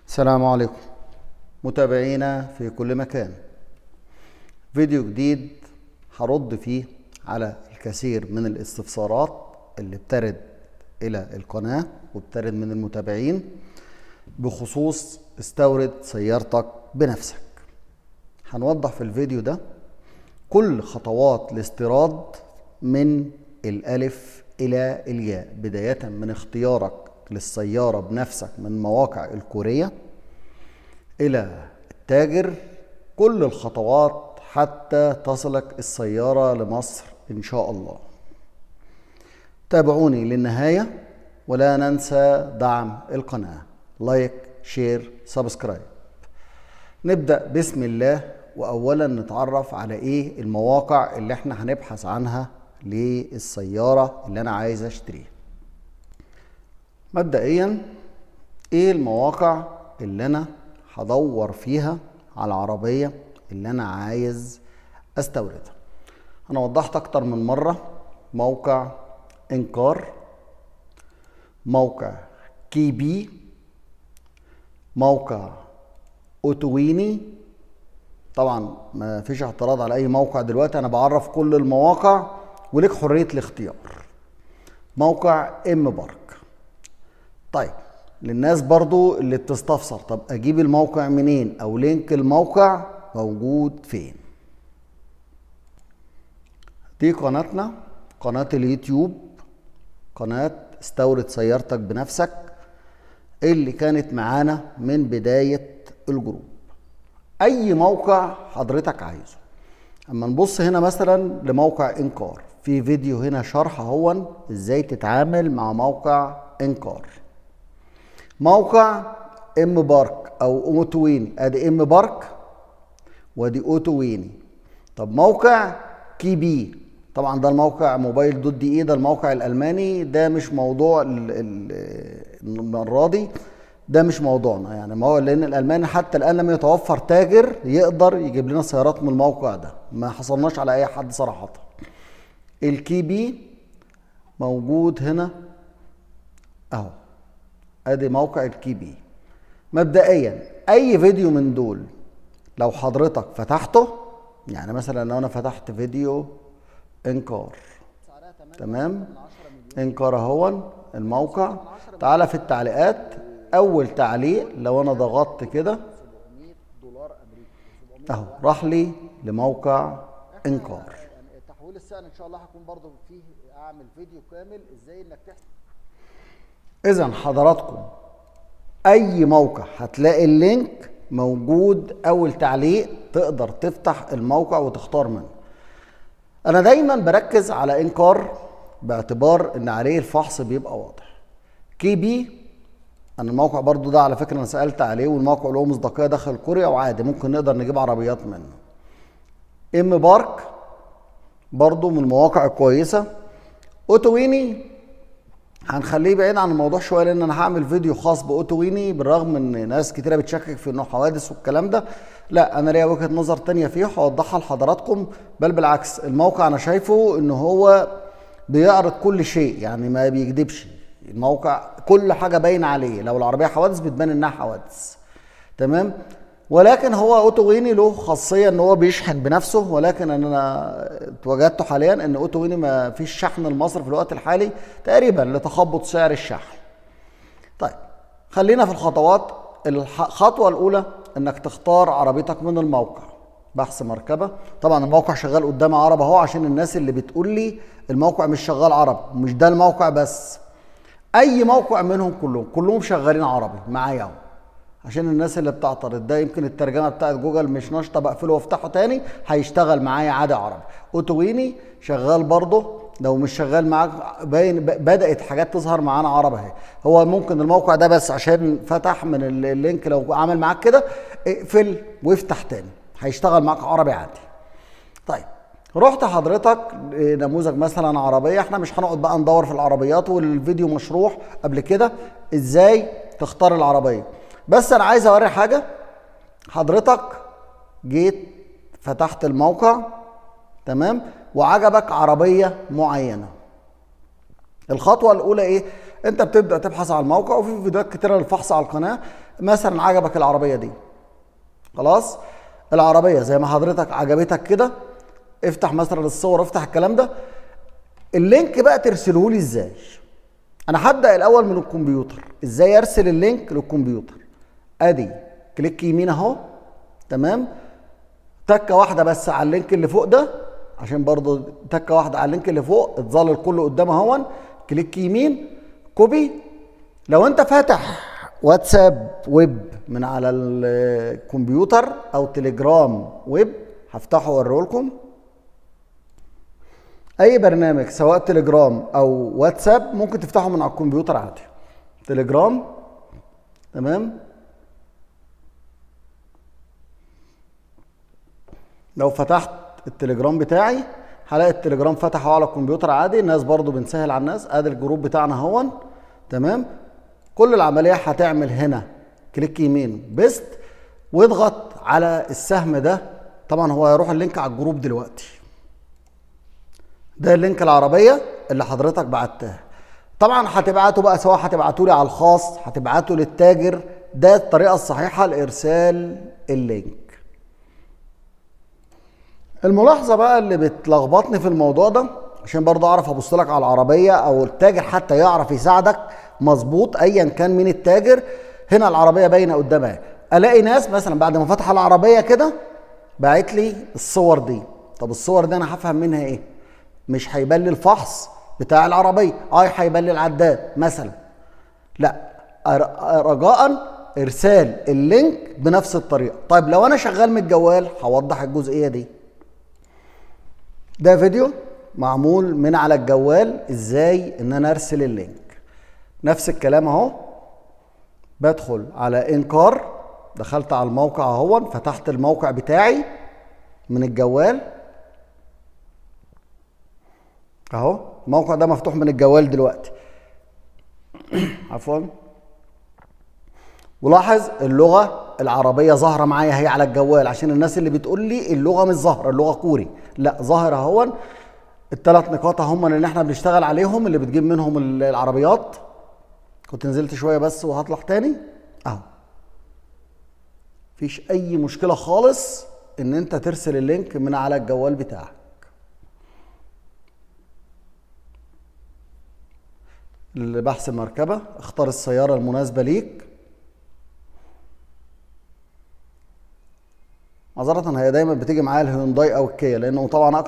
السلام عليكم متابعينا في كل مكان. فيديو جديد هرد فيه على الكثير من الاستفسارات اللي بترد الى القناة وبترد من المتابعين بخصوص استورد سيارتك بنفسك. هنوضح في الفيديو ده كل خطوات الاستيراد من الألف إلى الياء، بداية من اختيارك للسيارة بنفسك من مواقع الكورية إلى التاجر، كل الخطوات حتى تصلك السيارة لمصر إن شاء الله. تابعوني للنهاية ولا ننسى دعم القناة، like share subscribe. نبدأ بسم الله، وأولا نتعرف على إيه المواقع اللي احنا هنبحث عنها للسيارة اللي أنا عايز أشتريها. مبدئيا إيه المواقع اللي أنا هدور فيها على العربية اللي أنا عايز أستوردها؟ أنا وضحت أكتر من مرة موقع Encar، موقع KB، موقع AutoWeeny. طبعا ما فيش اعتراض على اي موقع دلوقتي، انا بعرف كل المواقع ولك حرية الاختيار. موقع Embark. طيب للناس برضو اللي بتستفسر، طب اجيب الموقع منين او link الموقع موجود فين؟ دي قناتنا، قناة اليوتيوب، قناة استورد سيارتك بنفسك، اللي كانت معانا من بداية ال group. اي موقع حضرتك عايزه. اما نبص هنا مثلا لموقع Encar، في فيديو هنا شرح اهو ازاي تتعامل مع موقع Encar. موقع Embark او AutoWeeny، ادي Embark وادي AutoWeeny. طب موقع KB، طبعا ده الموقع mobile dot de، ده الموقع الالماني، ده مش موضوع المرة دي، ده مش موضوعنا يعني، ما هو لان الالماني حتى الان لم يتوفر تاجر يقدر يجيب لنا سيارات من الموقع ده، ما حصلناش على اي حد صراحة. ال KB موجود هنا اهو، ادي موقع ال KB. مبدئيا اي فيديو من دول لو حضرتك فتحته، يعني مثلا لو انا فتحت فيديو Encar، تمام، Encar اهو الموقع، تعالى في التعليقات اول تعليق لو انا ضغطت كده اهو راح لي لموقع Encar. تحويل السعر ان شاء الله هكون برضو فيه اعمل فيديو كامل ازاي انك تحسب. اذا حضراتكم اي موقع هتلاقي ال link موجود اول تعليق، تقدر تفتح الموقع وتختار منه. انا دايما بركز على Encar باعتبار ان عليه الفحص بيبقى واضح. KB انا الموقع برضو ده على فكرة انا سألت عليه، والموقع له مصداقية داخل كوريا وعادي ممكن نقدر نجيب عربيات منه. Embark برضو من المواقع الكويسة. AutoWeeny هنخليه بعيد عن الموضوع شوية لان انا هعمل فيديو خاص ب AutoWeeny، بالرغم ان ناس كتيرة بتشكك في انه حوادث والكلام ده، لا انا ليا وجهة نظر تانية فيه هوضحها لحضراتكم. بل بالعكس الموقع انا شايفه ان هو بيعرض كل شيء، يعني ما بيكذبش الموقع، كل حاجة باينة عليه، لو العربية حوادث بتبان انها حوادث، تمام. ولكن هو AutoWeeny له خاصية ان هو بيشحن بنفسه، ولكن انا اتوجدته حاليا ان AutoWeeny ما فيش شحن لمصر في الوقت الحالي تقريبا لتخبط سعر الشحن. طيب خلينا في الخطوات. الخطوة الاولى انك تختار عربيتك من الموقع، بحث مركبة. طبعا الموقع شغال قدام عرب اهو، عشان الناس اللي بتقول لي الموقع مش شغال عرب، مش ده الموقع بس، اي موقع منهم كلهم شغالين عربي معايا اهو، عشان الناس اللي بتعترض. ده يمكن الترجمة بتاعت جوجل مش ناشطة، بقفله وافتحه تاني هيشتغل معايا عادي عربي. AutoWeeny شغال برضه، لو مش شغال معاك باين بدات حاجات تظهر معانا عربي اهي. هو ممكن الموقع ده بس عشان فتح من ال link، لو عمل معاك كده اقفل وافتح تاني هيشتغل معاك عربي عادي. طيب رحت حضرتك نموذج مثلا عربية، احنا مش هنقعد بقى ندور في العربيات والفيديو مشروح قبل كده ازاي تختار العربية، بس انا عايز اوري حاجة. حضرتك جيت فتحت الموقع، تمام، وعجبك عربية معينة. الخطوة الاولى ايه؟ انت بتبدا تبحث على الموقع، وفي فيديوهات كتيرة للفحص على القناة. مثلا عجبك العربية دي، خلاص العربية زي ما حضرتك عجبتك كده، افتح مثلا الصور، افتح الكلام ده. ال link بقى ترسله لي ازاي؟ انا هبدا الاول من الكمبيوتر، ازاي ارسل ال link للكمبيوتر؟ ادي click يمين اهو، تمام، تكه واحدة بس على ال link اللي فوق ده، عشان برضو تكه واحدة على ال link اللي فوق اتظلل كله قدام اهون، click يمين copy. لو انت فاتح واتساب ويب من على الكمبيوتر او تليجرام ويب، هفتحه واوريه لكم. اي برنامج سواء تليجرام او واتساب ممكن تفتحه من على الكمبيوتر عادي. تليجرام، تمام. لو فتحت التليجرام بتاعي هلاقي التليجرام فتحه على الكمبيوتر عادي. الناس برضو بنسهل على الناس، ادي ال group بتاعنا اهون، تمام. كل العملية هتعمل هنا click يمين paste واضغط على السهم ده، طبعا هو هيروح ال link على ال group دلوقتي. ده ال link العربية اللي حضرتك بعتها، طبعا هتبعته بقى، سواء هتبعته لي على الخاص، هتبعته للتاجر. ده الطريقة الصحيحة لارسال ال link. الملاحظة بقى اللي بتلخبطني في الموضوع ده، عشان برضه اعرف ابص لك على العربية او التاجر حتى يعرف يساعدك مظبوط ايا كان مين التاجر. هنا العربية باينة قدامها، الاقي ناس مثلا بعد ما فتح العربية كده باعت لي الصور دي. طب الصور دي انا هفهم منها ايه؟ مش هيبان لي الفحص بتاع العربية، هيبان لي العداد مثلا. لا، رجاء ارسال ال link بنفس الطريقة. طيب لو انا شغال من الجوال هوضح الجزئية دي. ده فيديو معمول من على الجوال ازاي ان انا ارسل ال link. نفس الكلام اهو، بدخل على انكار، دخلت على الموقع اهو، فتحت الموقع بتاعي من الجوال اهو، الموقع ده مفتوح من الجوال دلوقتي عفوا. ولاحظ اللغة العربية ظاهرة معايا هي على الجوال، عشان الناس اللي بتقول لي اللغة مش ظاهرة، اللغة كوري، لا ظاهرة اهو. الثلاث نقاط هم اللي احنا بنشتغل عليهم، اللي بتجيب منهم العربيات. كنت نزلت شوية بس وهطلع تاني اهو. مفيش اي مشكلة خالص ان انت ترسل ال link من على الجوال بتاعك. لبحث المركبة، اختار السيارة المناسبة ليك. معذرة هي دايما بتيجي معايا الهيونداي او الكيا، لانه طبعا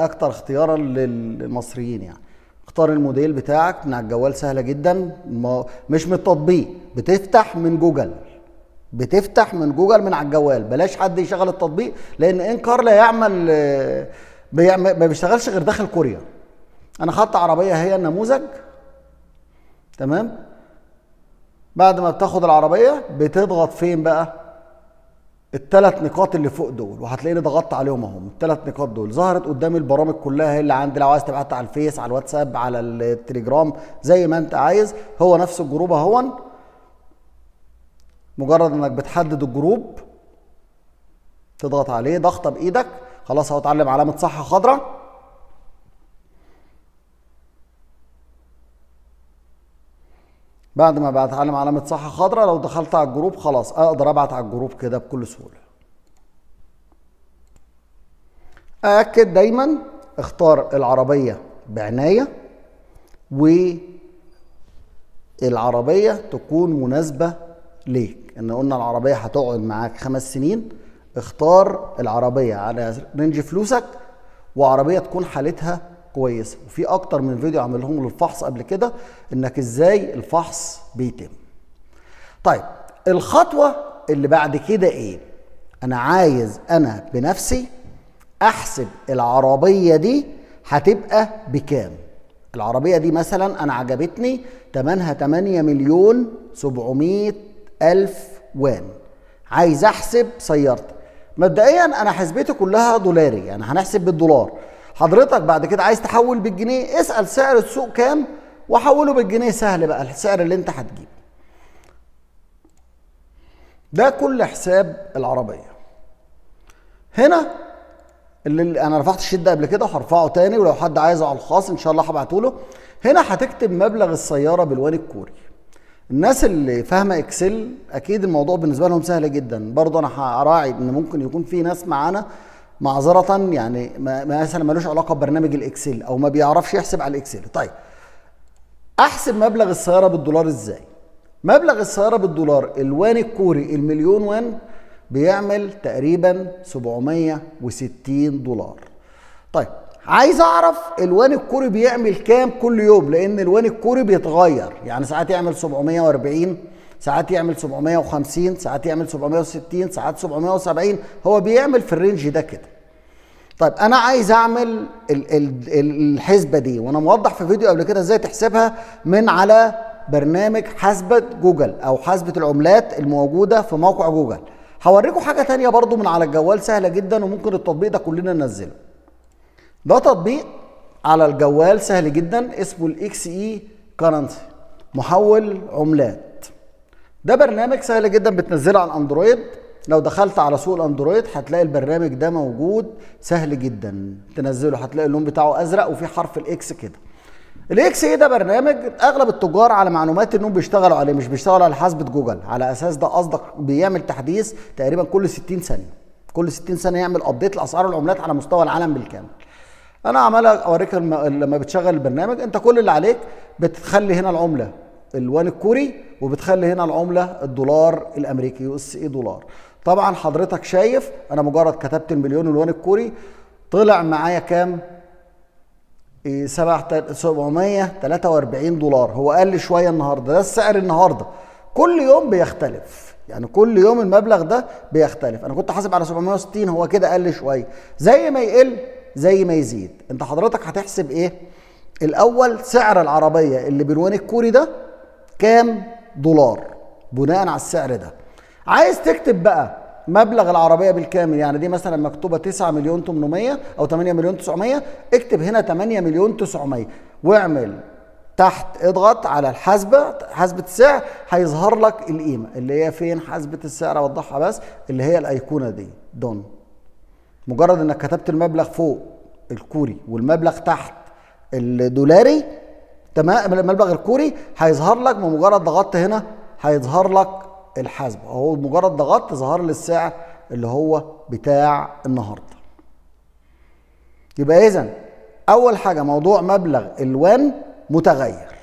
اكتر اختيارا للمصريين يعني. اختار الموديل بتاعك من على الجوال، سهلة جدا، مش من التطبيق، بتفتح من جوجل، بتفتح من جوجل من على الجوال. بلاش حد يشغل التطبيق، لان انكار لا يعمل، ما بيشتغلش غير داخل كوريا. انا خدت عربية هي النموذج، تمام. بعد ما بتاخد العربية بتضغط فين بقى؟ الثلاث نقاط اللي فوق دول، وهتلاقيني ضغطت عليهم اهم. الثلاث نقاط دول ظهرت قدامي البرامج كلها هي اللي عندي. لو عايز تبعتها على الفيس، على الواتساب، على التليجرام، زي ما انت عايز. هو نفس ال group اهون، مجرد انك بتحدد ال group تضغط عليه ضغطه بايدك، خلاص اهو اتعلم علامة صح خضراء. بعد ما بتعلم علامة صح خضراء لو دخلت على ال group خلاص اقدر ابعت على ال group كده بكل سهولة. أأكد دايما اختار العربية بعناية، والعربية تكون مناسبة ليك. ان قلنا العربية هتقعد معاك 5 سنين، اختار العربية على range فلوسك، وعربية تكون حالتها كويسة. وفي اكتر من فيديو عاملهم للفحص قبل كده، انك ازاي الفحص بيتم. طيب الخطوة اللي بعد كده ايه؟ انا عايز انا بنفسي احسب العربية دي هتبقى بكام. العربية دي مثلا انا عجبتني، تمنها 8,700,000 وان. عايز احسب سيارتي. مبدئيا انا حسبتي كلها دولاري، يعني هنحسب بالدولار. حضرتك بعد كده عايز تحول بالجنيه، اسأل سعر السوق كام وحوله بالجنيه، سهل بقى السعر اللي انت هتجيبه. ده كل حساب العربية. هنا اللي انا رفعت الشدة قبل كده وهرفعه تاني، ولو حد عايزه على الخاص ان شاء الله هبعته له. هنا هتكتب مبلغ السيارة بالوان الكوري. الناس اللي فاهمه Excel اكيد الموضوع بالنسبة لهم سهل جدا. برضه انا هراعي ان ممكن يكون في ناس معانا معذرة يعني مثلا ملوش علاقة ببرنامج ال Excel او ما بيعرفش يحسب على ال Excel. طيب احسب مبلغ السيارة بالدولار ازاي؟ مبلغ السيارة بالدولار الوان الكوري المليون وان بيعمل تقريبا 760 دولار. طيب عايز اعرف الوان الكوري بيعمل كام كل يوم، لان الوان الكوري بيتغير، يعني ساعات يعمل 740، ساعات يعمل 750، ساعات يعمل 760، ساعات 770، هو بيعمل في ال range ده كده. طيب انا عايز اعمل الحسبة دي، وانا موضح في فيديو قبل كده ازاي تحسبها من على برنامج حاسبه جوجل او حاسبه العملات الموجودة في موقع جوجل. هوريكم حاجة تانية برضو من على الجوال سهلة جدا، وممكن التطبيق ده كلنا ننزله. ده تطبيق على الجوال سهل جدا اسمه ال XE Currency، محول عملات. ده برنامج سهل جدا بتنزله على الاندرويد. لو دخلت على سوق الاندرويد هتلاقي البرنامج ده موجود، سهل جدا تنزله. هتلاقي اللون بتاعه ازرق وفي حرف ال X كده. ال XE ده برنامج اغلب التجار على معلومات انهم بيشتغلوا عليه، مش بيشتغلوا على حاسبه جوجل. على اساس ده اصدق بيعمل تحديث تقريبا كل 60 ثانية، كل 60 ثانية يعمل update لاسعار العملات على مستوى العالم بالكامل. انا عمال اوريك لما بتشغل البرنامج انت كل اللي عليك بتخلي هنا العملة الوان الكوري، وبتخلي هنا العملة الدولار الامريكي USA دولار. طبعا حضرتك شايف انا مجرد كتبت المليون الوان الكوري طلع معايا كام؟ 743 دولار. هو قل شوية النهارده، ده السعر النهارده. كل يوم بيختلف، يعني كل يوم المبلغ ده بيختلف. انا كنت حاسب على 760، هو كده قل شوية. زي ما يقل زي ما يزيد. انت حضرتك هتحسب ايه؟ الاول سعر العربية اللي بالوان الكوري ده كام دولار بناء على السعر ده. عايز تكتب بقى مبلغ العربية بالكامل، يعني دي مثلا مكتوبة 9,800,000 او 8,900,000، اكتب هنا 8,900,000 واعمل تحت اضغط على الحاسبة، حاسبه السعر، هيظهر لك القيمة اللي هي فين حاسبه السعر. اوضحها بس، اللي هي الايقونه دي دون. مجرد انك كتبت المبلغ فوق الكوري والمبلغ تحت الدولاري، تمام، المبلغ الكوري هيظهر لك. بمجرد ضغطت هنا هيظهر لك الحاسبة اهو، مجرد ضغطت ظهر لي السعر اللي هو بتاع النهارده. يبقى اذا اول حاجة موضوع مبلغ الوان متغير.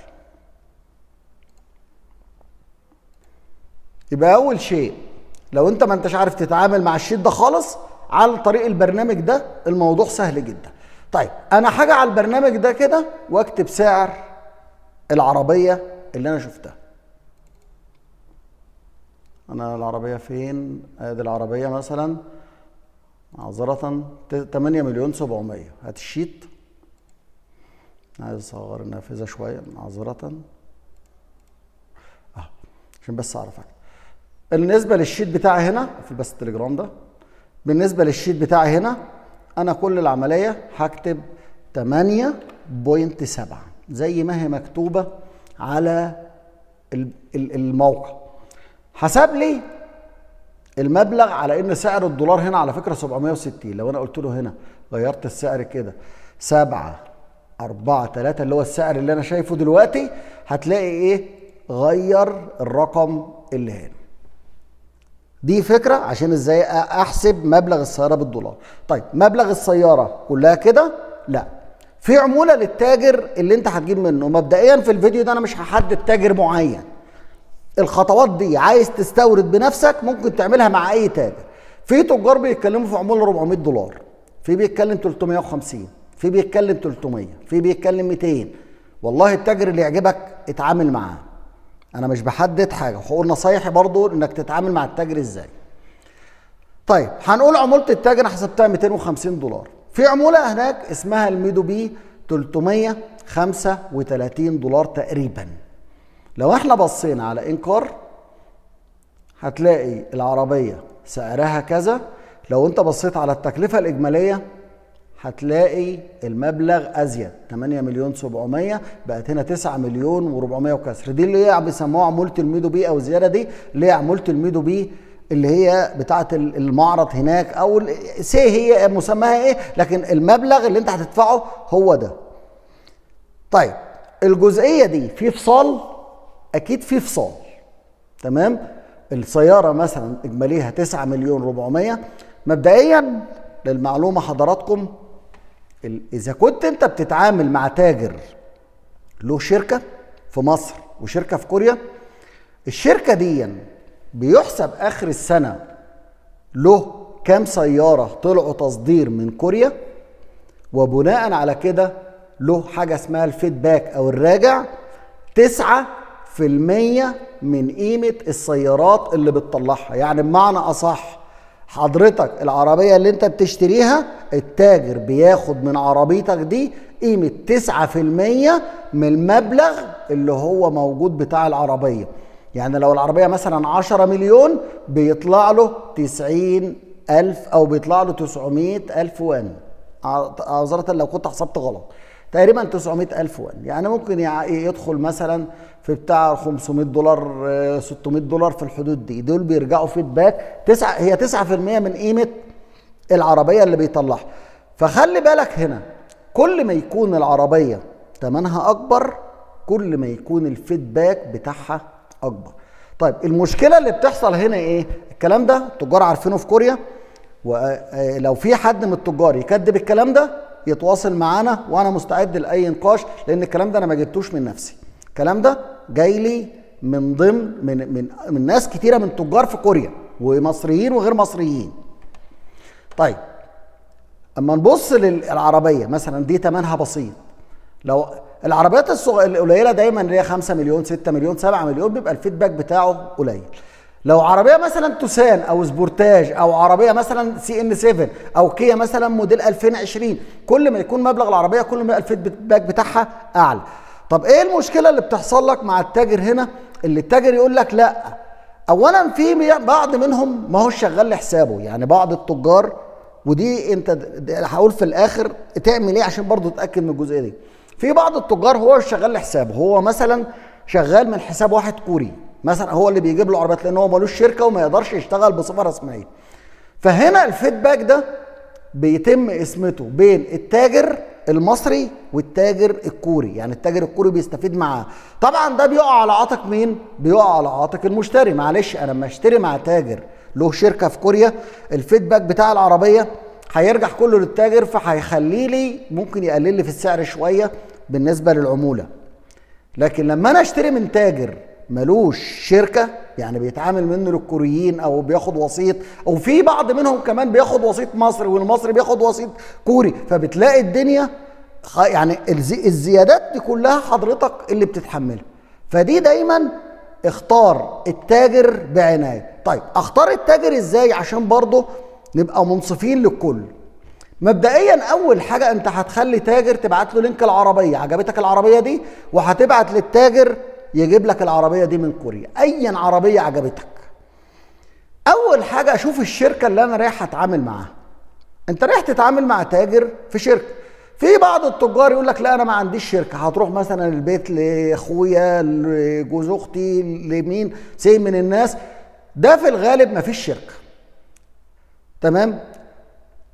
يبقى اول شيء لو انت ما انتش عارف تتعامل مع ال sheet ده خالص، على طريق البرنامج ده الموضوع سهل جدا. طيب انا حاجة على البرنامج ده كده واكتب سعر العربية اللي انا شفتها. انا العربية فين؟ ادي العربية مثلا معذرة 8,700,000. هات ال sheet، عايز اصغر النافذة شوية معذرة عشان بس اعرف اكتب. بالنسبة لل sheet بتاعي هنا في بس التليجرام ده، بالنسبة لل sheet بتاعي هنا انا كل العملية هكتب 8.7 زي ما هي مكتوبة على الموقع. حسب لي المبلغ على ان سعر الدولار هنا على فكرة 760. لو انا قلت له هنا غيرت السعر كده 743 اللي هو السعر اللي انا شايفه دلوقتي، هتلاقي ايه؟ غير الرقم اللي هنا. دي فكرة عشان ازاي احسب مبلغ السيارة بالدولار. طيب مبلغ السيارة كلها كده؟ لا، في عمولة للتاجر اللي انت هتجيب منه. مبدئيا في الفيديو ده انا مش هحدد تاجر معين. الخطوات دي عايز تستورد بنفسك ممكن تعملها مع اي تاجر. في تجار بيتكلموا في عمولة 400 دولار، في بيتكلم 350، في بيتكلم 300، في بيتكلم 200. والله التاجر اللي يعجبك اتعامل معاه. انا مش بحدد حاجة، وهقول نصايحي برضو انك تتعامل مع التاجر ازاي. طيب هنقول عمولة التاجر حسبتها 250 دولار. في عمولة هناك اسمها الميدوبي 335 دولار تقريبا. لو احنا بصينا على Encar هتلاقي العربية سعرها كذا. لو انت بصيت على التكلفة الاجمالية هتلاقي المبلغ ازيد 8,700,000، بقت هنا 9,400,000 وكسر. دي اللي هي بيسموها عمولة الميدوبي او زيادة، دي اللي هي عمولة الميدوبي اللي هي بتاعه المعرض هناك او سي هي مسماها ايه، لكن المبلغ اللي انت هتدفعه هو ده. طيب الجزئية دي في فصال، اكيد في فصال. تمام؟ السيارة مثلا اجماليها 9,400,000. مبدئيا للمعلومة حضراتكم، اذا كنت انت بتتعامل مع تاجر له شركة في مصر وشركه في كوريا، الشركة دي بيحسب اخر السنة له كام سيارة طلعوا تصدير من كوريا، وبناء على كده له حاجة اسمها ال feedback او الراجع، 9% من قيمة السيارات اللي بتطلعها. يعني بمعنى اصح حضرتك العربية اللي انت بتشتريها التاجر بياخد من عربيتك دي قيمة 9% من المبلغ اللي هو موجود بتاع العربية. يعني لو العربية مثلا 10 مليون بيطلع له 90,000 او بيطلع له 900,000 وان، عذرة لو كنت حسبت غلط، تقريبا 900,000 وان. يعني ممكن يدخل مثلا في بتاع $500، $600 في الحدود دي. دول بيرجعوا feedback 9، هي 9% من قيمة العربية اللي بيطلعها. فخلي بالك هنا، كل ما يكون العربية ثمنها أكبر كل ما يكون ال feedback بتاعها أكبر. طيب المشكلة اللي بتحصل هنا إيه؟ الكلام ده التجار عارفينه في كوريا، ولو في حد من التجار يكذب الكلام ده يتواصل معانا وانا مستعد لاي نقاش، لان الكلام ده انا ما جبتوش من نفسي، الكلام ده جاي لي من ضمن من من من ناس كتيرة من تجار في كوريا ومصريين وغير مصريين. طيب اما نبص للعربية مثلا دي ثمنها بسيط، لو العربيات القليلة دايما اللي هي 5 مليون 6 مليون 7 مليون بيبقى ال feedback بتاعه قليل. لو عربية مثلا توسان او سبورتاج او عربية مثلا CN 7 او كيا مثلا موديل 2020، كل ما يكون مبلغ العربية كل ما ال feedback بتاعها اعلى. طب ايه المشكلة اللي بتحصل لك مع التاجر هنا؟ اللي التاجر يقول لك لا، اولا في بعض منهم ما هوش شغال لحسابه، يعني بعض التجار، ودي انت هقول في الاخر تعمل ايه عشان برضو تتاكد من الجزئية دي. في بعض التجار هو شغال لحسابه، هو مثلا شغال من حساب واحد كوري مثلا، هو اللي بيجيب له عربيات لان هو مالوش شركة وما يقدرش يشتغل بصفة رسمية. فهنا ال feedback ده بيتم قسمته بين التاجر المصري والتاجر الكوري، يعني التاجر الكوري بيستفيد معاه. طبعا ده بيقع على عاتق مين؟ بيقع على عاتق المشتري. معلش انا لما اشتري مع تاجر له شركة في كوريا، ال feedback بتاع العربية هيرجع كله للتاجر، فهيخلي لي ممكن يقلل لي في السعر شوية بالنسبة للعموله. لكن لما انا اشتري من تاجر ملوش شركة، يعني بيتعامل منه للكوريين او بياخد وسيط، او في بعض منهم كمان بياخد وسيط مصري والمصري بياخد وسيط كوري، فبتلاقي الدنيا يعني الزيادات دي كلها حضرتك اللي بتتحملها. فدي دايما اختار التاجر بعناية. طيب اختار التاجر ازاي عشان برضه نبقى منصفين للكل؟ مبدئيا اول حاجة انت هتخلي تاجر تبعت له link العربية، عجبتك العربية دي وهتبعت للتاجر يجيب لك العربية دي من كوريا، ايا عربية عجبتك. اول حاجة اشوف الشركة اللي انا رايح اتعامل معاها. انت رايح تتعامل مع تاجر في شركة. في بعض التجار يقول لك لا انا ما عنديش شركة، هتروح مثلا البيت لاخويا لجوز اختي لمين سي من الناس، ده في الغالب ما فيش شركة. تمام؟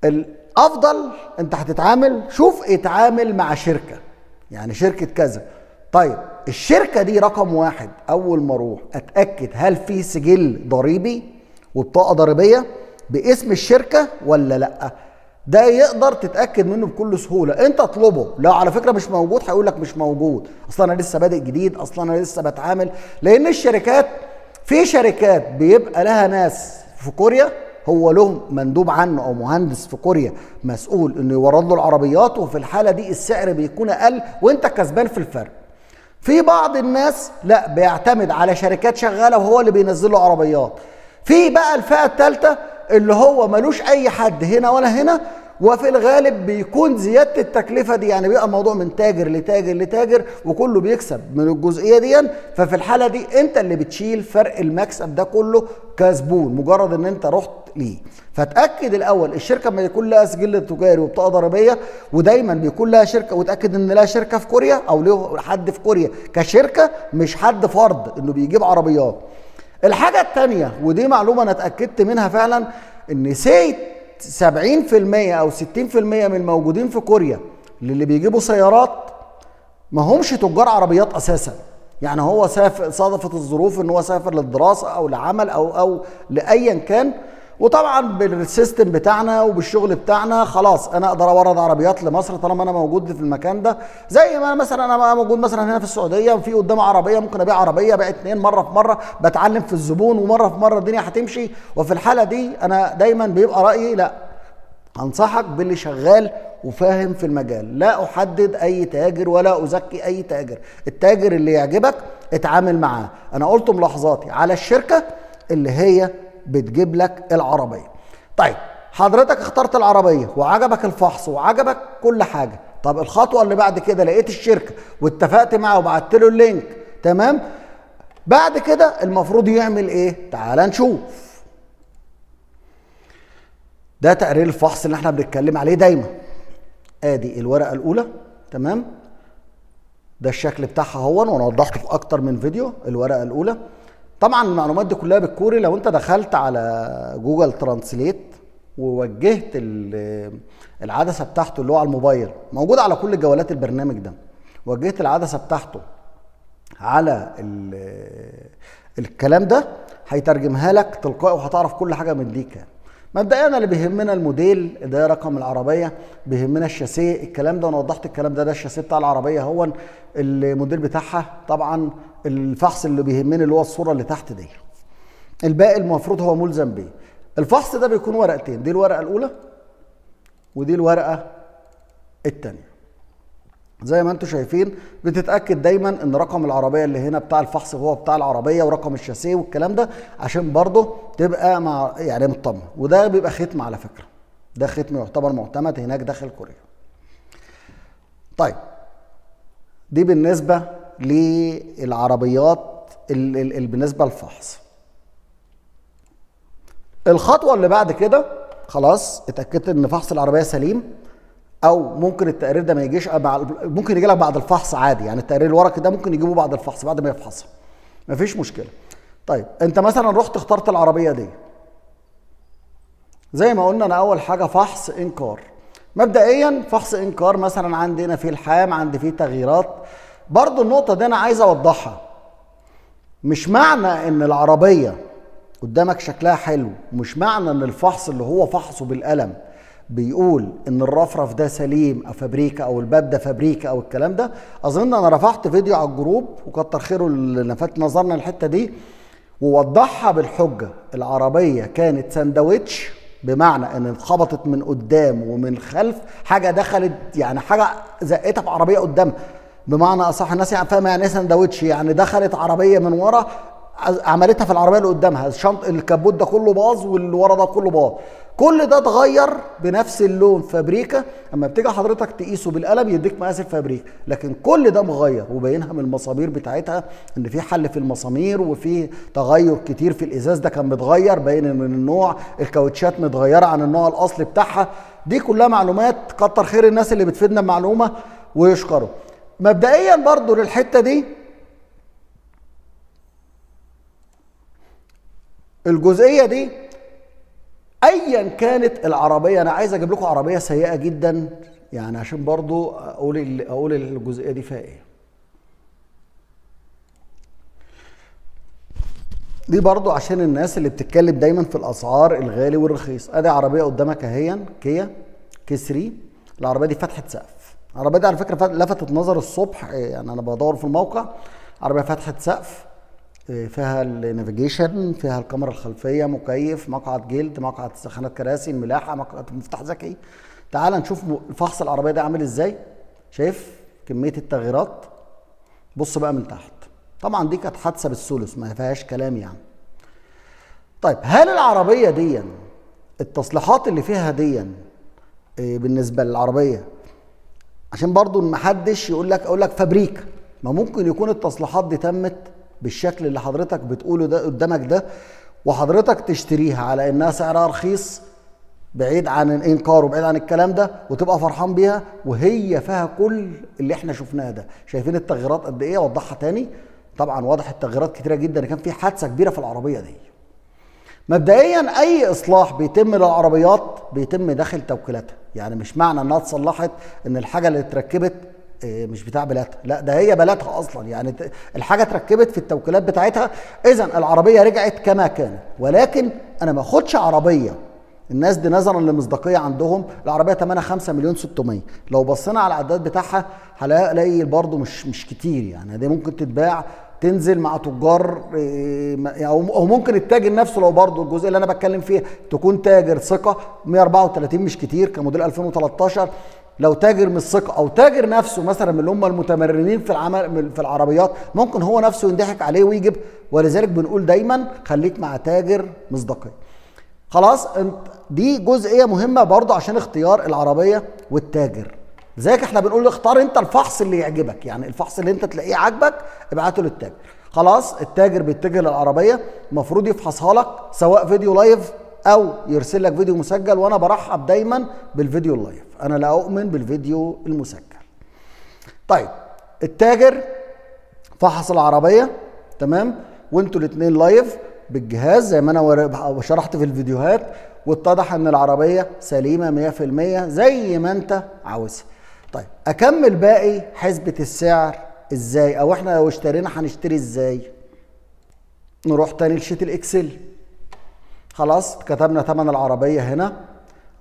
الافضل انت هتتعامل، شوف اتعامل مع شركة، يعني شركة كذا. طيب الشركة دي رقم واحد، اول ما اروح اتاكد هل في سجل ضريبي وبطاقه ضريبية باسم الشركة ولا لا. ده يقدر تتاكد منه بكل سهولة، انت اطلبه. لو على فكرة مش موجود هيقول لك مش موجود، اصل انا لسه بادئ جديد، اصل انا لسه بتعامل. لان الشركات، في شركات بيبقى لها ناس في كوريا، هو له مندوب عنه او مهندس في كوريا مسؤول انه يورد له العربيات، وفي الحالة دي السعر بيكون اقل وانت كسبان في الفرق. في بعض الناس لا، بيعتمد على شركات شغالة وهو اللي بينزل له عربيات. في بقى الفئة الثالثة اللي هو ملوش اي حد هنا ولا هنا، وفي الغالب بيكون زيادة التكلفة دي، يعني بيبقى الموضوع من تاجر لتاجر لتاجر وكله بيكسب من الجزئية دي. ففي الحالة دي انت اللي بتشيل فرق المكسب ده كله كزبون، مجرد ان انت رحت ليه. فتاكد الاول الشركة ما يكون لها سجل تجاري وبطاقه ضريبية، ودايما بيكون لها شركة، وتاكد ان لها شركة في كوريا او له حد في كوريا كشركة، مش حد فرد انه بيجيب عربيات. الحاجة الثانية، ودي معلومة انا اتاكدت منها فعلا، ان 70% او 60% من الموجودين في كوريا اللي بيجيبوا سيارات ما همش تجار عربيات اساسا، يعني هو سافر، صادفت الظروف ان هو سافر للدراسة او لعمل او لايا كان، وطبعا بال system بتاعنا وبالشغل بتاعنا خلاص انا اقدر اورد عربيات لمصر طالما انا موجود في المكان ده. زي ما انا مثلا انا موجود مثلا هنا في السعودية وفي قدامي عربية، ممكن ابيع عربية، بيع اتنين، مرة في مرة بتعلم في الزبون، ومرة في مرة الدنيا هتمشي. وفي الحالة دي انا دايما بيبقى رايي لا، انصحك باللي شغال وفاهم في المجال، لا احدد اي تاجر ولا ازكي اي تاجر، التاجر اللي يعجبك اتعامل معاه. انا قلت ملاحظاتي على الشركة اللي هي بتجيب لك العربية. طيب حضرتك اخترت العربية وعجبك الفحص وعجبك كل حاجة، طب الخطوة اللي بعد كده لقيت الشركة واتفقت معاه وبعت له ال link، تمام؟ بعد كده المفروض يعمل ايه؟ تعال نشوف. ده تقرير الفحص اللي احنا بنتكلم عليه دايما. ادي الورقة الاولى، تمام؟ ده الشكل بتاعها هو، وانا وضحته في اكتر من فيديو. الورقة الاولى طبعا المعلومات دي كلها بالكوري، لو انت دخلت على Google Translate ووجهت العدسة بتاعته اللي هو على الموبايل، موجود على كل جوالات البرنامج ده، وجهت العدسة بتاعته على الكلام ده هيترجمها لك تلقائي، وهتعرف كل حاجة من دي كام. مبدئيا اللي بيهمنا الموديل ده، رقم العربية، بيهمنا الشاسيه، الكلام ده انا وضحت الكلام ده، ده الشاسيه بتاع العربية هو الموديل بتاعها. طبعا الفحص اللي بيهمني اللي هو الصورة اللي تحت دي، الباقي المفروض هو ملزم بيه. الفحص ده بيكون ورقتين، دي الورقة الاولى ودي الورقة الثانية. زي ما انتم شايفين بتتاكد دايما ان رقم العربية اللي هنا بتاع الفحص هو بتاع العربية ورقم الشاسيه والكلام ده، عشان برضه تبقى مع يعني مطمن. وده بيبقى ختم على فكرة، ده ختم يعتبر معتمد هناك داخل كوريا. طيب دي بالنسبة للعربيات بالنسبة للفحص. الخطوة اللي بعد كده خلاص اتاكدت ان فحص العربية سليم، او ممكن التقرير ده ما يجيش، ممكن يجي لك بعد الفحص عادي، يعني التقرير الورقي ده ممكن يجيبه بعد الفحص بعد ما يفحصها، مفيش مشكلة. طيب انت مثلا رحت اخترت العربية دي، زي ما قلنا انا اول حاجة فحص انكار. مبدئيا فحص انكار مثلا عندنا فيه الحام، عندي فيه تغييرات. برضو النقطة دي انا عايز اوضحها، مش معنى ان العربية قدامك شكلها حلو، مش معنى ان الفحص اللي هو فحصه بالقلم بيقول ان الرفرف ده سليم او فابريكا او الباب ده فابريكا او الكلام ده. اظن انا رفعت فيديو على ال group وكتر خيره اللي لفت نظرنا الحتة دي ووضحها بالحجة. العربية كانت ساندوتش، بمعنى ان اتخبطت من قدام ومن خلف، حاجة دخلت يعني حاجة زقتها في عربية قدامها، بمعنى اصح الناس يعني فاهمه يعني ايه ساندوتش، يعني دخلت عربية من ورا عملتها في العربية اللي قدامها، الشنط الكبوت ده كله باظ واللي ورا ده كله باظ، كل ده اتغير بنفس اللون فابريكا. اما بتيجي حضرتك تقيسه بالقلم يديك مقاس الفابريكا، لكن كل ده مغير وباينها من المسامير بتاعتها ان في حل في المسامير وفي تغير كتير في الازاز ده كان متغير، باين من النوع، الكاوتشات متغيرة عن النوع الاصلي بتاعها. دي كلها معلومات، كتر خير الناس اللي بتفيدنا بمعلومة ويشكروا. مبدئيا برضو للحتة دي الجزئية دي ايا كانت العربية، انا عايز اجيب لكم عربية سيئه جدا يعني عشان برضو اقول الجزئية دي فيها ايه. دي برضو عشان الناس اللي بتتكلم دايما في الاسعار الغالي والرخيص. ادي عربية قدامك اهي، كيا K3، العربية دي فتحه سقف. العربية دي على فكرة لفتت نظر الصبح، يعني انا بدور في الموقع، عربية فتحه سقف، فيها ال navigation، فيها الكاميرا الخلفية، مكيف، مقعد جلد، مقعد سخانات كراسي، الملاحة، مقعد مفتاح ذكي. تعال نشوف فحص العربية ده عامل ازاي. شايف كمية التغييرات؟ بص بقى من تحت. طبعا دي كانت حادثه بالثلث ما فيهاش كلام يعني. طيب هل العربية دي التصليحات اللي فيها دي بالنسبة للعربية، عشان برضو محدش يقول لك اقول لك فابريكا، ما ممكن يكون التصليحات دي تمت بالشكل اللي حضرتك بتقوله ده قدامك ده، وحضرتك تشتريها على انها سعرها رخيص بعيد عن الانكار وبعيد عن الكلام ده، وتبقى فرحان بيها وهي فيها كل اللي احنا شفناه ده. شايفين التغييرات قد ايه؟ وضحها تاني. طبعا واضح التغييرات كتيرة جدا، كان في حادثه كبيرة في العربية دي. مبدئيا اي اصلاح بيتم للعربيات بيتم داخل توكيلاتها، يعني مش معنى انها اتصلحت ان الحاجة اللي اتركبت مش بتاع بلاتها، لا ده هي بلاتها اصلا، يعني الحاجة اتركبت في التوكيلات بتاعتها. اذا العربية رجعت كما كانت. ولكن انا ما اخدش عربية الناس دي نظرا للمصداقيه عندهم، العربية ثمنها 5,600,000، لو بصينا على العداد بتاعها هنلاقي برضه مش كتير، يعني دي ممكن تتباع تنزل مع تجار، او ممكن التاجر نفسه لو برضه الجزء اللي انا بتكلم فيه تكون تاجر ثقة، 134 مش كتير كموديل 2013. لو تاجر مش ثقة او تاجر نفسه مثلا من اللي هم المتمرنين في العمل في العربيات، ممكن هو نفسه يندحك عليه ويجيب. ولذلك بنقول دايما خليك مع تاجر مصداقية. خلاص، دي جزئية مهمة برضه عشان اختيار العربية والتاجر. لذلك احنا بنقول اختار انت الفحص اللي يعجبك، يعني الفحص اللي انت تلاقيه عاجبك ابعته للتاجر. خلاص، التاجر بيتجه للعربية، المفروض يفحصها لك سواء فيديو live او يرسل لك فيديو مسجل، وانا برحب دايما بالفيديو ال live، انا لا اؤمن بالفيديو المسجل. طيب التاجر فحص العربية، تمام، وانتوا الاثنين live بالجهاز زي ما انا شرحت في الفيديوهات، واتضح ان العربية سليمة 100% زي ما انت عاوزها. طيب اكمل باقي حسبه السعر ازاي، او احنا لو اشترينا هنشتري ازاي؟ نروح تاني ل sheet ال Excel. خلاص، كتبنا ثمن العربية هنا،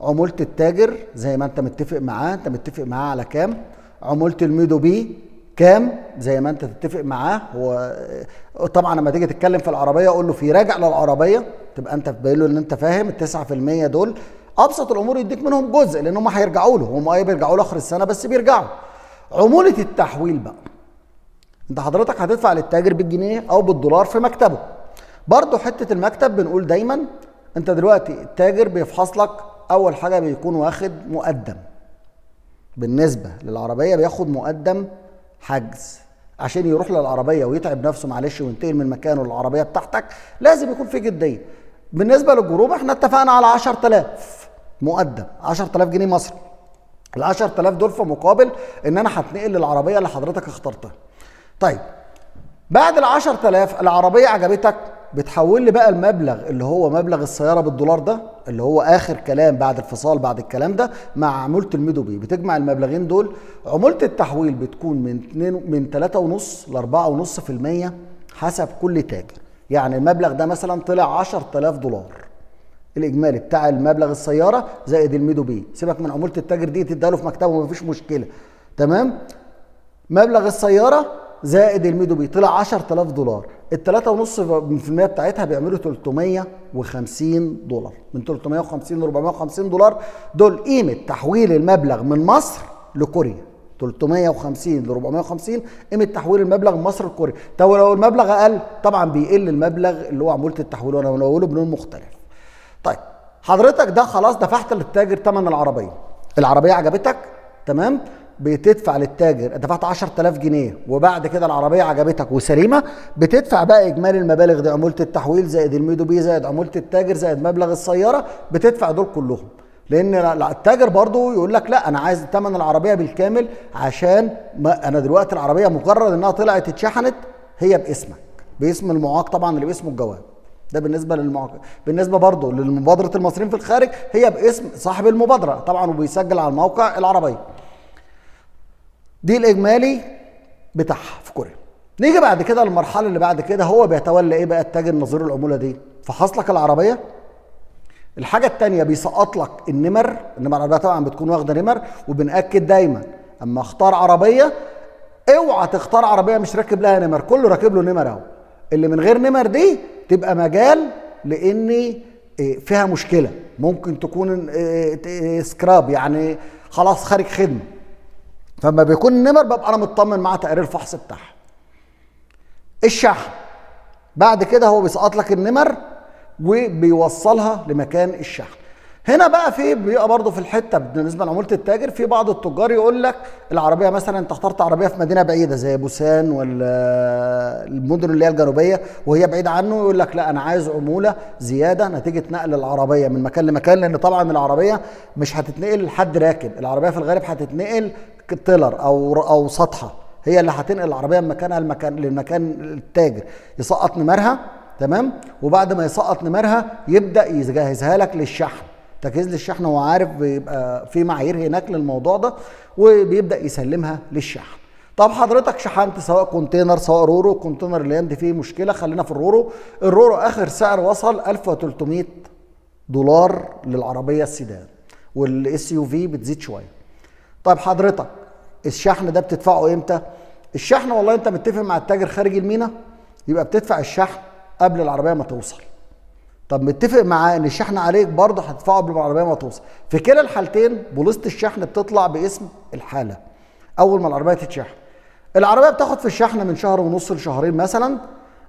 عمولة التاجر زي ما انت متفق معاه، انت متفق معاه على كام، عمولة الميدو بي كام زي ما انت تتفق معاه. هو طبعا لما تيجي تتكلم في العربية قول له في راجع للعربية، تبقى انت باين له ان انت فاهم. ال 9% دول ابسط الامور يديك منهم جزء، لان هم هيرجعوا له، هم ايه بيرجعوا له اخر السنة بس بيرجعوا. عمولة التحويل بقى، انت حضرتك هتدفع للتاجر بالجنيه او بالدولار في مكتبه. برضه حتة المكتب بنقول دايما انت دلوقتي التاجر بيفحص لك، اول حاجة بيكون واخد مقدم بالنسبة للعربية، بياخد مقدم حجز عشان يروح للعربية ويتعب نفسه معلش وينتقل من مكانه للعربية بتاعتك، لازم يكون في جدية. بالنسبة للجروب احنا اتفقنا على 10,000 مقدم، 10,000 جنيه مصري. ال 10,000 دول في مقابل ان انا هتنقل للعربية اللي حضرتك اخترتها. طيب بعد ال 10,000 العربية عجبتك، بتحول لي بقى المبلغ اللي هو مبلغ السيارة بالدولار ده، اللي هو اخر كلام بعد الفصال بعد الكلام ده، مع عمولة الميدو بي، بتجمع المبلغين دول. عمولة التحويل بتكون من 3.5 ل 4.5% حسب كل تاجر. يعني المبلغ ده مثلا طلع 10,000 دولار الاجمالي بتاع المبلغ السيارة زائد الميدو بي، سيبك من عمولة التاجر دي تديها له في مكتبه مفيش مشكلة، تمام؟ مبلغ السيارة زائد الميدو بي طلع 10,000 دولار، ال 3.5% بتاعتها بيعملوا 350 دولار، من 350 ل 450 دولار دول قيمة تحويل المبلغ من مصر لكوريا. 350 ل 450 قيمة تحويل المبلغ من مصر لكوريا. طب لو المبلغ اقل طبعا بيقل المبلغ اللي هو عمولة التحويل، وانا بقوله بلون مختلف. طيب حضرتك ده خلاص دفعت للتاجر ثمن العربية، العربية عجبتك، تمام، بتدفع للتاجر، دفعت 10,000 جنيه وبعد كده العربية عجبتك وسليمه، بتدفع بقى اجمالي المبالغ دي، عمولة التحويل زائد الميدو بي زائد عمولة التاجر زائد مبلغ السيارة، بتدفع دول كلهم. لان التاجر برضو يقول لك لا انا عايز ثمن العربية بالكامل، عشان ما انا دلوقتي العربية مجرد انها طلعت اتشحنت هي باسمك، باسم المعاق طبعا اللي باسمه الجواب ده بالنسبة للمعاق. بالنسبة برضو للمبادره المصريين في الخارج هي باسم صاحب المبادرة طبعا، وبيسجل على الموقع العربية دي الاجمالي بتاعها في كوريا. نيجي بعد كده للمرحلة اللي بعد كده، هو بيتولى ايه بقى التاجر نظير العمولة دي؟ فحص لك العربية. الحاجة الثانية بيسقط لك النمر، النمر العربية طبعا بتكون واخده نمر، وبنأكد دايما اما اختار عربية اوعى تختار عربية مش راكب لها نمر، كله راكب له نمر اهو. اللي من غير نمر دي تبقى مجال لان فيها مشكلة، ممكن تكون سكراب يعني خلاص خارج خدمة. فما بيكون النمر ببقى انا مطمن مع تقرير الفحص بتاعها. الشحن بعد كده هو بيسقط لك النمر وبيوصلها لمكان الشحن. هنا بقى في بيبقى برضه في الحتة بالنسبة لعموله التاجر، في بعض التجار يقول لك العربية مثلا انت اخترت عربية في مدينة بعيدة زي بوسان ولا المدن اللي هي الجنوبية وهي بعيدة عنه، يقول لك لا انا عايز عمولة زيادة نتيجة نقل العربية من مكان لمكان، لان طبعا العربية مش هتتنقل لحد راكب، العربية في الغالب هتتنقل تيلر او سطحه، هي اللي هتنقل العربية من مكانها للمكان التاجر، يسقط نمرها، تمام، وبعد ما يسقط نمرها يبدا يجهزها لك للشحن. تجهيز للشحن هو عارف بيبقى في معايير هناك للموضوع ده، وبيبدا يسلمها للشحن. طب حضرتك شحنت سواء container سواء ro-ro، container اللي عندي فيه مشكلة، خلينا في ال ro-ro. ال ro-ro اخر سعر وصل $1300 للعربية السيدان، وال SUV بتزيد شوية. طيب حضرتك الشحن ده بتدفعه امتى؟ الشحن والله انت متفق مع التاجر خارج المينا، يبقى بتدفع الشحن قبل العربية ما توصل. طب متفق معاه ان الشحن عليك برضه هتدفعه قبل ما العربية ما توصل. في كلا الحالتين بوليصه الشحن بتطلع باسم الحالة اول ما العربية تتشحن. العربية بتاخد في الشحن من شهر ونص لشهرين مثلا.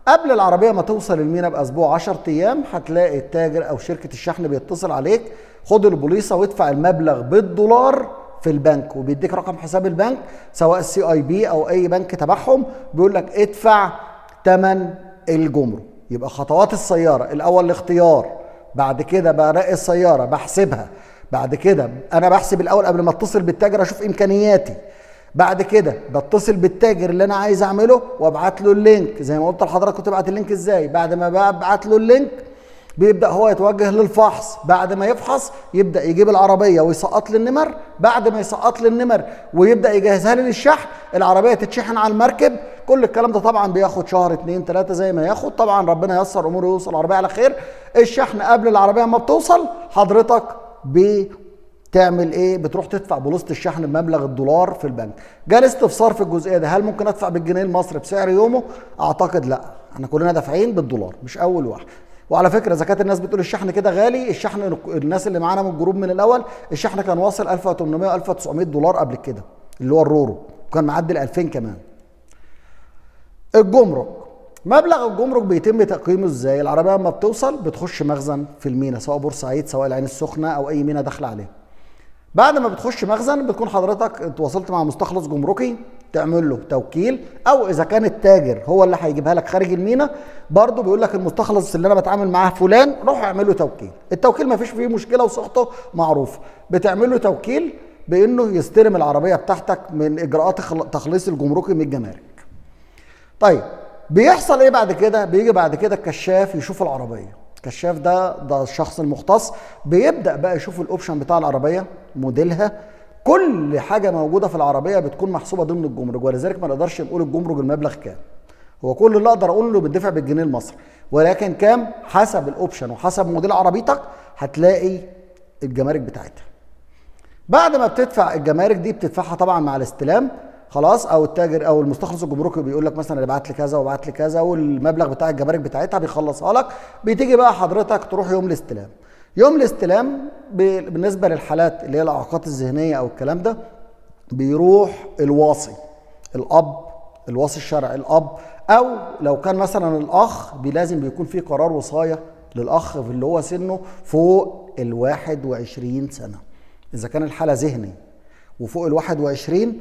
قبل العربية ما توصل المينا باسبوع 10 ايام هتلاقي التاجر او شركة الشحن بيتصل عليك، خد البوليصه وادفع المبلغ بالدولار في البنك، وبيديك رقم حساب البنك سواء ال CIB او اي بنك تبعهم، بيقول لك ادفع ثمن الجمرك. يبقى خطوات السيارة الاول الاختيار، بعد كده بنقي السيارة بحسبها، بعد كده انا بحسب الاول قبل ما اتصل بالتاجر اشوف امكانياتي، بعد كده بتصل بالتاجر اللي انا عايز اعمله وابعت له ال link زي ما قلت لحضرتك. كنت ابعت ال link ازاي؟ بعد ما ببعت له ال link بيبدا هو يتوجه للفحص، بعد ما يفحص يبدا يجيب العربية ويسقط لي النمر، بعد ما يسقط لي النمر ويبدا يجهزها لي للشحن، العربية تتشحن على المركب. كل الكلام ده طبعا بياخد شهر 2 3 زي ما ياخد، طبعا ربنا ييسر اموره ويوصل العربية على خير. الشحن قبل العربية ما بتوصل حضرتك بتعمل ايه؟ بتروح تدفع بوليصه الشحن بمبلغ الدولار في البنك. جالي استفسار في الجزئية ده، هل ممكن ادفع بالجنيه المصري بسعر يومه؟ اعتقد لا، احنا كلنا دافعين بالدولار مش اول واحد. وعلى فكرة اذا كانت الناس بتقول الشحن كده غالي، الشحن الناس اللي معانا من ال group من الاول الشحن كان واصل 1800 1900 دولار قبل كده اللي هو ال ro-ro، وكان معدي 2000 كمان. الجمرك، مبلغ الجمرك بيتم تقييمه ازاي؟ العربية لما بتوصل بتخش مخزن في المينا سواء بورسعيد سواء العين السخنة او اي مينا داخله عليها. بعد ما بتخش مخزن بتكون حضرتك اتواصلت مع مستخلص جمركي تعمل له توكيل، او اذا كان التاجر هو اللي هيجيبها لك خارج المينا برضه بيقول لك المستخلص اللي انا بتعامل معاه فلان روح اعمل له توكيل. التوكيل ما فيش فيه مشكلة وصيغته معروفة، بتعمل له توكيل بانه يستلم العربية بتاعتك من اجراءات تخليص الجمركي من الجمارك. طيب بيحصل ايه بعد كده؟ بيجي بعد كده الكشاف يشوف العربية. الكشاف ده الشخص المختص، بيبدا بقى يشوف ال option بتاع العربية، موديلها، كل حاجة موجودة في العربية بتكون محسوبة ضمن الجمرك، ولذلك ما نقدرش نقول الجمرك المبلغ كام. هو كل اللي اقدر اقوله انه بيدفع بالجنيه المصري، ولكن كام حسب ال option وحسب موديل عربيتك هتلاقي الجمارك بتاعتها. بعد ما بتدفع الجمارك دي بتدفعها طبعا مع الاستلام خلاص، او التاجر او المستخلص الجمركي بيقول لك مثلا ابعت لي كذا وابعت لي كذا، والمبلغ بتاع الجمارك بتاعتها بيخلصها لك. بتيجي بقى حضرتك تروح يوم الاستلام. يوم الاستلام بالنسبة للحالات اللي هي الاعاقات الذهنية او الكلام ده بيروح الواصي، الاب، الواصي الشرعي الاب، او لو كان مثلا الاخ لازم بيكون في قرار وصايه للاخ في اللي هو سنة فوق ال 21 سنة. اذا كان الحالة ذهني وفوق ال 21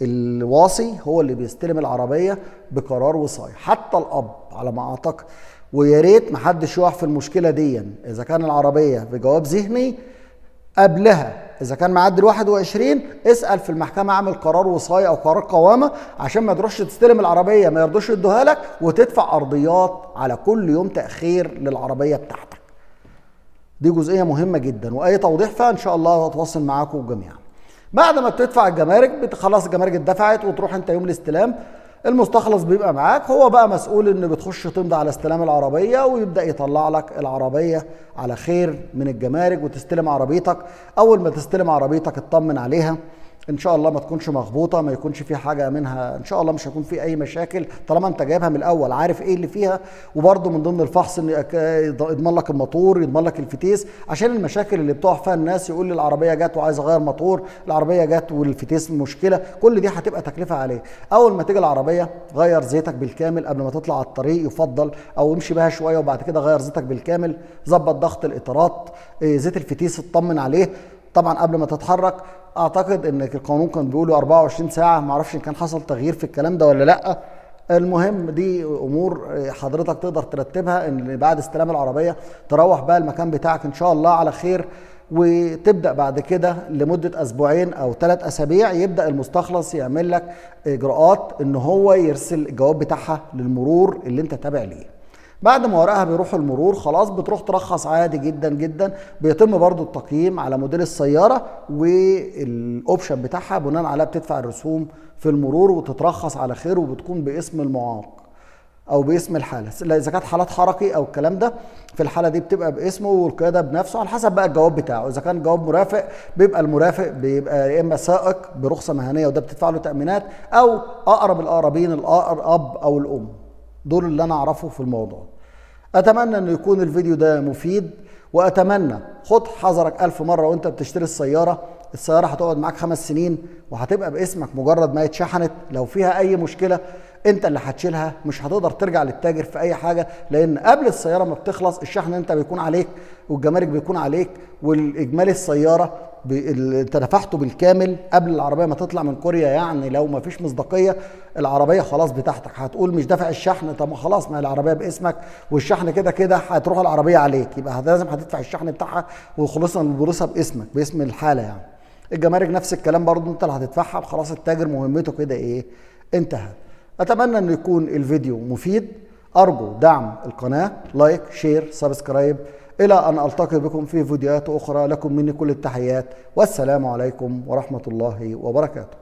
الواصي هو اللي بيستلم العربية بقرار وصايه، حتى الاب على ما اعتقد. ويا ريت محدش يقع في المشكلة دي، اذا كان العربية بجواب ذهني قبلها اذا كان معدي ال 21 اسال في المحكمة اعمل قرار وصايه او قرار قوامه، عشان ما تروحش تستلم العربية ما يرضوش يدوها لك وتدفع ارضيات على كل يوم تاخير للعربية بتاعتك. دي جزئية مهمة جدا، واي توضيح فيها ان شاء الله هتواصل معاكم جميعا. بعد ما بتدفع الجمارك خلاص الجمارك اتدفعت وتروح انت يوم الاستلام، المستخلص بيبقى معاك، هو بقى مسؤول ان بتخش تمضي على استلام العربية ويبدا يطلع لك العربية على خير من الجمارك وتستلم عربيتك. اول ما تستلم عربيتك اطمن عليها ان شاء الله ما تكونش مخبوطه، ما يكونش في حاجة منها، ان شاء الله مش هيكون في اي مشاكل طالما انت جايبها من الاول عارف ايه اللي فيها. وبرده من ضمن الفحص ان يضمن لك الموتور، يضمن لك الفتيس، عشان المشاكل اللي بتقع فيها الناس يقول لي العربية جت وعايز اغير موتور، العربية جت والفتيس مشكلة، كل دي هتبقى تكلفة عليك. اول ما تيجي العربية غير زيتك بالكامل قبل ما تطلع على الطريق يفضل، او امشي بها شوية وبعد كده غير زيتك بالكامل، ظبط ضغط الاطارات، زيت الفتيس اطمن عليه طبعا قبل ما تتحرك. اعتقد ان القانون كان بيقولوا 24 ساعة، ما اعرفش ان كان حصل تغيير في الكلام ده ولا لا. المهم دي امور حضرتك تقدر ترتبها ان بعد استلام العربية تروح بقى المكان بتاعك ان شاء الله على خير، وتبدا بعد كده لمدة اسبوعين او 3 اسابيع يبدا المستخلص يعمل لك اجراءات ان هو يرسل الجواب بتاعها للمرور اللي انت تابع ليه. بعد ما ورقها بيروحوا المرور خلاص بتروح ترخص عادي جدا جدا. بيتم برضو التقييم على موديل السيارة وال option بتاعها، بناء عليها بتدفع الرسوم في المرور وتترخص على خير، وبتكون باسم المعاق او باسم الحالة. اذا كانت حالات حركي او الكلام ده في الحالة دي بتبقى باسمه والقيادة بنفسه، على حسب بقى الجواب بتاعه. اذا كان جواب مرافق بيبقى المرافق بيبقى يا اما سائق برخصه مهنية وده بتدفع له تامينات، او اقرب الاقربين الاب او الام. دول اللي انا اعرفه في الموضوع. اتمنى ان يكون الفيديو ده مفيد، واتمنى خد حذرك 1000 مرة وانت بتشتري السيارة. السيارة هتقعد معاك 5 سنين وهتبقى باسمك مجرد ما اتشحنت. لو فيها اي مشكلة انت اللي هتشيلها، مش هتقدر ترجع للتاجر في اي حاجة، لان قبل السيارة ما بتخلص الشحن انت بيكون عليك، والجمارك بيكون عليك، والاجمالي السيارة انت دفعته بالكامل قبل العربية ما تطلع من كوريا. يعني لو ما فيش مصداقية العربية خلاص بتاعتك، هتقول مش دافع الشحن، طب ما خلاص ما العربية باسمك والشحن كده كده هتروح العربية عليك، يبقى لازم هتدفع الشحن بتاعها وخلصنا من البوليصه باسمك باسم الحالة. يعني الجمارك نفس الكلام برضو انت اللي هتدفعها، خلاص التاجر مهمته كده ايه انتهت. اتمنى ان يكون الفيديو مفيد، ارجو دعم القناة، like share subscribe. الى ان التقي بكم في فيديوهات اخرى، لكم مني كل التحيات، والسلام عليكم ورحمة الله وبركاته.